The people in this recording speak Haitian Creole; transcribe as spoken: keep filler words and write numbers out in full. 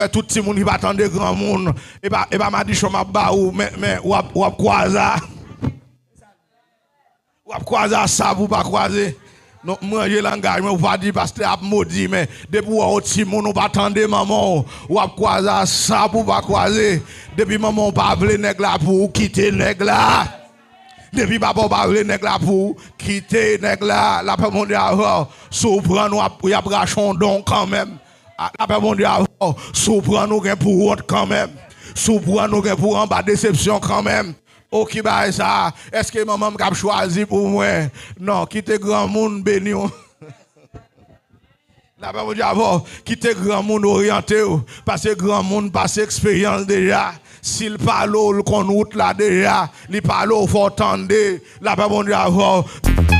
wè tout timoun ki pa tande granmoun. E pa, e pa madichon m ap ba ou, men, men w ap, w ap kwaze a. W ap kwaze a sa pou w pa kwaze. Non, m ranje langaj mwen pou pa di pastè ap modi, men depi w wè yon timoun ou pa tande manman w, w ap kwaze a sa pou w pa kwaze. Depi manman w pa vle nèg la pou ou, kite nèg la. Depi papa w pa vle nèg la pou ou, kite nèg la. Lapè Bondye avè w. Si w pran w ap, y ap rache yon don kanmenm. A, lapè Bondye avè w. Si w pran w gen pou wont kanmenm. Si w pran w gen pou anba desepsyon kanmenm. O ki bagay sa? Èske manman m k ap chwazi pou mwen? Non, kite granmoun beni w. Lapè Bondye avè w. Kite granmoun oryante w. Paske granmoun pase eksperyans deja. Si l pale w, l konn wout la deja. Li pale w, fò w tande. Lapè Bondye avè w.